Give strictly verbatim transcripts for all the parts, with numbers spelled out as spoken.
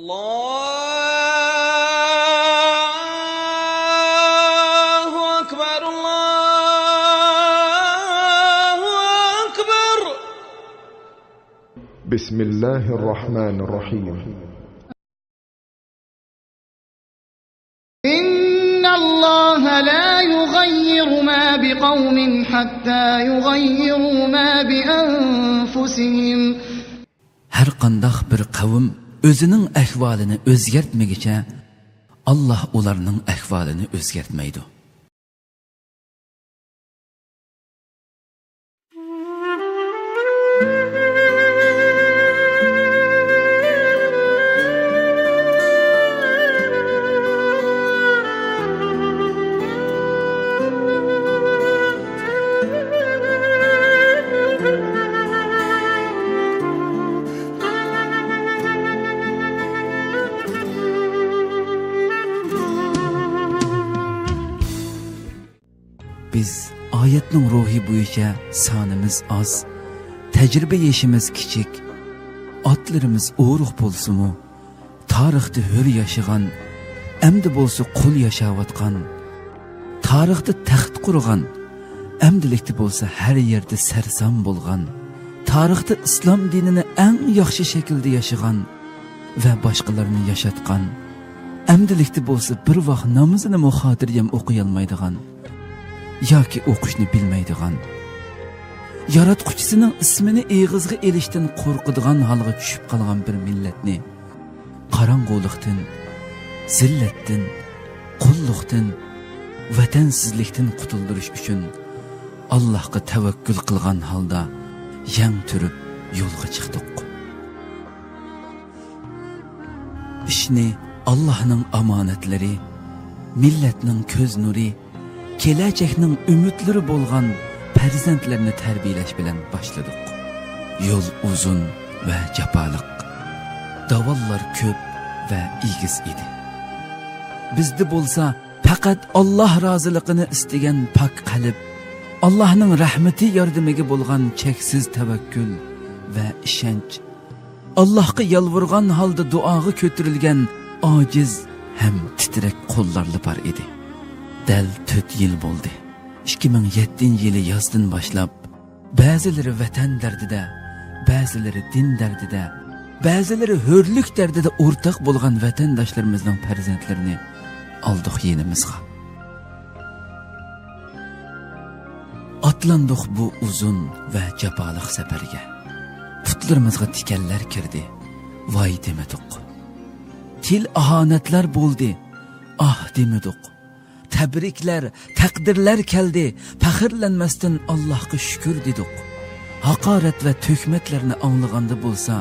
الله أكبر، الله أكبر. بسم الله الرحمن الرحيم. إن الله لا يغير ما بقوم حتى يغيروا ما بأنفسهم. ھەر قانداق بىر قەۋم ئۆزىنىڭ ئەھۋالىنى ئۆزگەرتمىگىچە، ئاللاھ ئۇلارنىڭ ئەھۋالىنى ئۆزگەرتمەيدۇ. بىز ئايەتنىڭ روھى بويىچە سانىمىز ئاز، تەجرىبە يېشىمىز كىچىك، ئاتلىرىمىز ئورۇق بولسىمۇ، تارىختا ھۆر ياشىغان، ئەمدى بولسا قۇل ياشاۋاتقان، تارىختا تەخت قۇرغان، ئەمدىلىكتە بولسا ھەر يەردە سەرسان بولغان، تارىختا ئىسلام دىنىنى ئەڭ ياخشى شەكىلدە ياشىغان ۋە باشقىلارنى ياشاتقان، ئەمدىلىكتە بولسا بىر ۋاق نامىزىنىمۇ خاتىرجەم ئوقۇيالمايدىغان ياكى ئوقۇشنى بىلمەيدىغان، ياراتقۇچىسىنىڭ ئىسمىنى ئېغىزغا ئېلىشتىن قورقىدىغان ھالغا چۈشۈپ قالغان بىر مىللەتنى قاراڭغۇلۇقتىن، زىللەتتىن، قۇللۇقتىن، ۋەتەنسىزلىكتىن قۇتۇلدۇرۇش ئۈچۈن ئاللاھقا تەۋەككۈل قىلغان ھالدا يەڭ تۈرۈپ يولغا چىقتۇق. ئىشنى ئاللاھنىڭ ئامانەتلىرى، مىللەتنىڭ كۆز نۇرى، كېلەچەكنىڭ ئۈمىدلىرى بولغان پەرزەنتلەرنى تەربىيەلەش بىلەن باشلىدۇق. يول ئۇزۇن ۋە جاپالىق، داۋانلار كۆپ ۋە ئېگىز ئىدى. بىزدە بولسا پەقەت ئاللاھ رازىلىقىنى ئىستىگەن پاك قەلب، ئاللاھنىڭ رەھمىتى ياردىمىگە بولغان چەكسىز تەۋەككۈل ۋە ئىشەنچ، ئاللاھقا يالۋۇرغان ھالدا دۇئاغا كۆتۈرۈلگەن ئاجىز ھەم تىترەك قوللارلا بار ئىدى. دەل تۆت يىل بولدى. ئىككى مىڭ يەتتىنچى يىلى يازدىن باشلاپ، بەزىلىرى ۋەتەن دەردىدە، بەزىلىرى دىن دەردىدە، بەزىلىرى ھۆرلۈك دەردىدە ئورتاق بولغان ۋەتەنداشلىرىمىزنىڭ پەرزەنتلىرىنى ئالدۇق يېنىمىزغا. ئاتلاندۇق بۇ ئۇزۇن ۋە جاپالىق سەپەرگە. پۇتلىرىمىزغا تىكەنلەر كىردى، ۋاي دېمىدۇق. تىل ئاھانەتلەر بولدى، ئاھ دېمىدۇق. تەبرىكلەر، تەقدىرلەر كەلدى، پەخىرلەنمەستىن ئاللاھقا شۈكۈر دېدۇق. ھاقارەت ۋە تۆھمەتلەرنى ئاڭلىغاندا بولسا،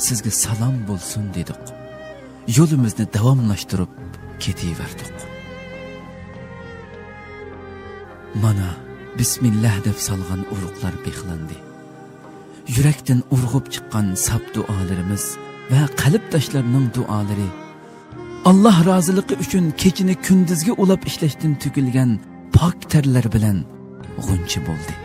سىزگە سالام بولسۇن دېدۇق. يولىمىزنى داۋاملاشتۇرۇپ كېتىۋەردۇق. مانا، بىسمىللاھ دەپ سالغان ئۇرۇقلار بىخلاندى. يۈرەكتىن ئۇرغۇپ چىققان ساپ دۇئالىرىمىز ۋە قەلبداشلارنىڭ دۇئالىرى، ئاللاھ رازىلىقى ئۈچۈن كېچىنى كۈندۈزگە ئۇلاپ ئىشلەشتىن تۆكۈلگەن پاك تەرلەر بىلەن غۇنچە بولدى.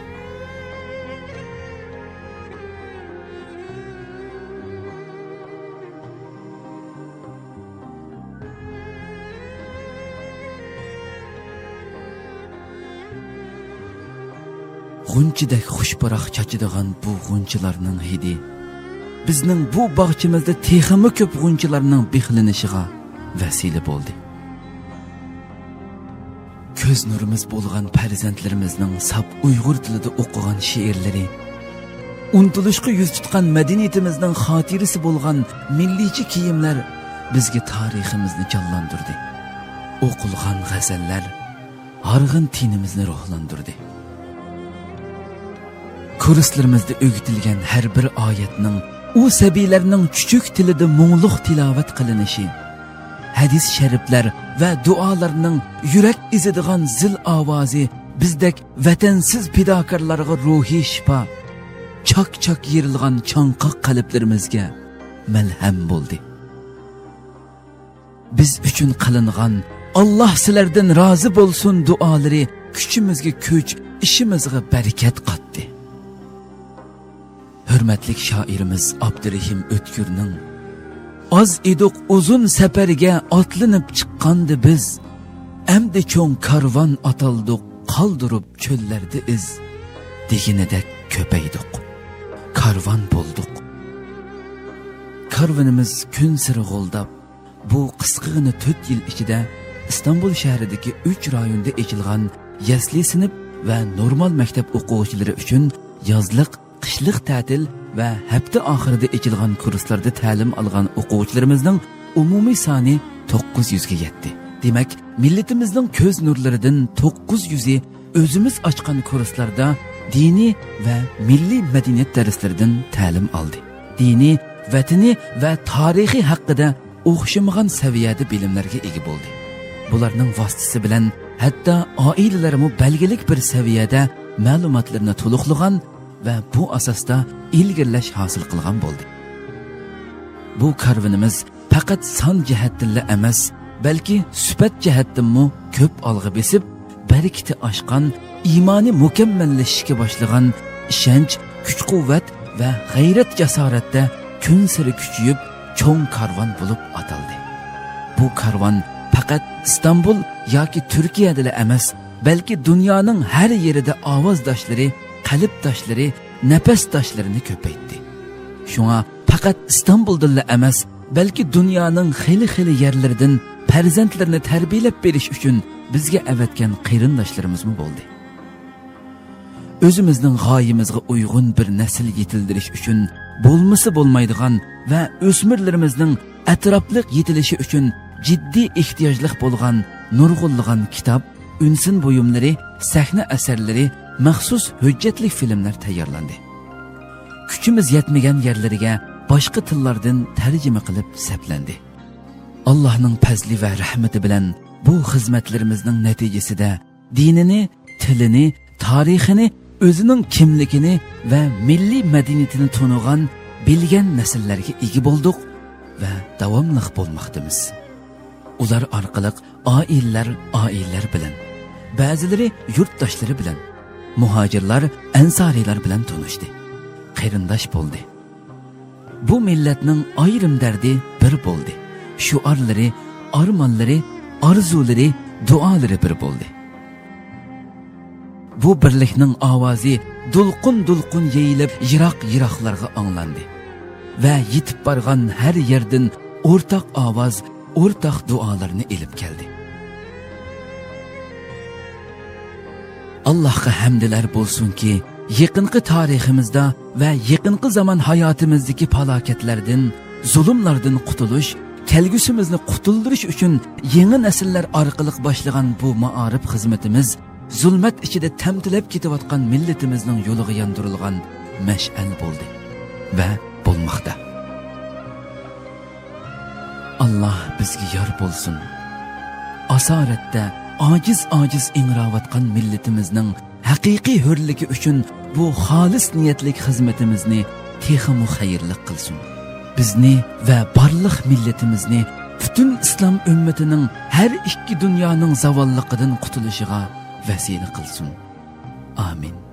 غۇنچىدەك خۇش پۇراق چاچىدىغان بۇ غۇنچىلارنىڭ ھىدى بىزنىڭ بۇ باغچىمىزدا تېخىمۇ كۆپ غۇنچىلارنىڭ بىخلىنىشىغا ۋەسىلە بولدى. كۆز نۇرىمىز بولغان پەرزەنتلىرىمىزنىڭ ساپ ئۇيغۇر تىلىدا ئوقۇغان شېئىرلىرى، ئۇنتۇلۇشقا يۈز تۇتقان مەدەنىيىتىمىزنىڭ خاتىرىسى بولغان مىللىيچە كىيىملەر بىزگە تارىخىمىزنى جانلاندۇردى. ئوقۇلغان غەزەللەر ھارغىن تېنىمىزنى روھلاندۇردى. كۇرسلىرىمىزدا ئۆگىتىلگەن ھەر بىر ئايەتنىڭ ئۇ سەبىيلەرنىڭ چۈچۈك تىلىدا مۇڭلۇق تىلاۋەت قىلىنىشى، ھەدىس شەرىپلەر ۋە دۇئالارنىڭ يۈرەك ئېزىدىغان زىل ئاۋازى بىزدەك ۋەتەنسىز پىداكارلارغا روھىي شىپا، چاك-چاك يېرىلغان چاڭقاق قەلبلىرىمىزگە مەلھەم بولدى. بىز ئۈچۈن قىلىنغان «ئاللاھ سىلەردىن رازى بولسۇن» دۇئالىرى كۈچىمىزگە كۈچ، ئىشىمىزغا بەرىكەت قاتتى. ھۆرمەتلىك شائىرىمىز ئابدۇرېھىم ئۆتكۈرنىڭ ئاز ئىدۇق ئۇزۇن سەپەرگە ئاتلىنىپ چىققاندا بىز، ئەمدى چوڭ كارۋان ئاتالدۇق، قالدۇرۇپ چۆللەردە ئىز، دېگىنىدەك كۆپەيدۇق. كارۋان بولدۇق. كارۋىنىمىز كۈنسېرى غۇلداپ، بۇ قىسقىغىنە تۆت يىل ئىچىدە ئىستانبۇل شەھىرىدىكى ئۈچ رايوندا ئېچىلغان يەسلى سىنىپ ۋە نورمال مەكتەپ ئوقۇغۇچىلىرى ئۈچۈن يازلىق، قىشلىق تەتىل ۋە ھەپتە ئاخىرىدا ئېچىلغان كۇرسلاردا تەلىم ئالغان ئوقۇغۇچىلىرىمىزنىڭ ئومۇمىي سانى توققۇز يۈزگە يەتتى. دېمەك، مىللىتىمىزنىڭ كۆز نۇرلىرىدىن توققۇز يۈزى ئۆزىمىز ئاچقان كۇرسلاردا دىنىي ۋە مىللىي مەدەنىيەت دەرسلىرىدىن تەلىم ئالدى. دىنىي، ۋەتىنى ۋە تارىخى ھەققىدە ئوخشىمىغان سەۋىيەدە بىلىملەرگە ئىگە بولدى. بۇلارنىڭ ۋاسىتىسى بىلەن ھەتتا ئائىلىلەرمۇ بەلگىلىك بىر سەۋىيەدە مەلۇماتلىرىنى تولۇقلىغان ۋە بۇ ئاساستا ئىلگىرىلەش ھاسىل قىلغان بولدى. بۇ كارۋىنىمىز پەقەت سان جەھەتتىنلا ئەمەس، بەلكى سۈپەت جەھەتتىنمۇ كۆپ ئالغا بېسىپ، بەرىكىتى ئاشقان، ئىمانى مۇكەممەللىشىشكە باشلىغان، ئىشەنچ، كۈچ-قۇۋۋەت ۋە غەيرەت-جاسارەتتە كۈنسېرى كۈچىيىپ، چوڭ كارۋان بولۇپ ئاتالدى. بۇ كارۋان پەقەت ئىستانبۇل ياكى تۈركىيەدىلا ئەمەس، بەلكى دۇنيانىڭ ھەر يېرىدە ئاۋازداشلىرى، قەلبداشلىرى، نەپەسداشلىرىنى كۆپەيتتى. شۇڭا پەقەت ئىستانبۇلدىلا ئەمەس، بەلكى دۇنيانىڭ خېلى-خېلى يەرلىرىدىن پەرزەنتلىرىنى تەربىيەلەپ بېرىش ئۈچۈن بىزگە ئەۋەتكەن قېرىنداشلىرىمىزمۇ بولدى. ئۆزىمىزنىڭ غايىمىزغا ئۇيغۇن بىر نەسىل يېتىلدۈرۈش ئۈچۈن بولمىسا بولمايدىغان ۋە ئۆسمۈرلىرىمىزنىڭ ئەتراپلىق يېتىلىشى ئۈچۈن جىددىي ئېھتىياجلىق بولغان نۇرغۇنلىغان كىتاب، ئۈنسىن بۇيۇملىرى، سەھنە ئەسەرلىرى، مەخسۇس ھۆججەتلىك فىلىملەر تەييارلاندى. كۈچىمىز يەتمىگەن يەرلىرىگە باشقا تىللاردىن تەرجىمە قىلىپ سەپلەندى. ئاللاھنىڭ پەزلى ۋە رەھمىتى بىلەن بۇ خىزمەتلىرىمىزنىڭ نەتىجىسىدە دىنىنى، تىلىنى، تارىخىنى، ئۆزىنىڭ كىملىكىنى ۋە مىللىي مەدەنىيىتىنى تونۇغان، بىلگەن نەسىللەرگە ئىگە بولدۇق ۋە داۋاملىق بولماقتىمىز. ئۇلار ئارقىلىق ئائىلىلەر ئائىلىلەر بىلەن، بەزىلىرى يۇرتداشلىرى بىلەن، مۇھاجىرلار ئەنسارىيلار بىلەن تونۇشتى، قېرىنداش بولدى. بۇ مىللەتنىڭ ئايرىم دەردى بىر بولدى. شوئارلىرى، ئارمانلىرى، ئارزۇلىرى، دۇئالىرى بىر بولدى. بۇ بىرلىكنىڭ ئاۋازى دولقۇن-دولقۇن يېيىلىپ، يىراق-يىراقلارغا ئاڭلاندى ۋە يېتىپ بارغان ھەر يەردىن ئورتاق ئاۋاز، ئورتاق دۇئالارنى ئېلىپ كەلدى. ئاللاھقا ھەمدىلەر بولسۇنكى، يېقىنقى تارىخىمىزدا ۋە يېقىنقى زامان ھاياتىمىزدىكى پالاكەتلەردىن، زۇلۇملاردىن قۇتۇلۇش، كەلگۈسىمىزنى قۇتۇلدۇرۇش ئۈچۈن يېڭى نەسىللەر ئارقىلىق باشلىغان بۇ مائارىپ خىزمىتىمىز زۇلمەت ئىچىدە تەمتىلەپ كېتىۋاتقان مىللىتىمىزنىڭ يولىغا ياندۇرۇلغان مەشئەل بولدى ۋە بولماقتا. ئاللاھ بىزگە يار بولسۇن. ئاسارەتتە ئاجىز-ئاجىز ئىڭراۋاتقان مىللىتىمىزنىڭ ھەقىقىي ھۆرلۈكى ئۈچۈن بۇ خالىس نىيەتلىك خىزمىتىمىزنى تېخىمۇ خەيرلىك قىلسۇن. بىزنى ۋە بارلىق مىللىتىمىزنى پۈتۈن ئىسلام ئۈممىتىنىڭ ھەر ئىككى دۇنيانىڭ زاۋاللىقىدىن قۇتۇلۇشىغا ۋەسىلە قىلسۇن. ئامىن.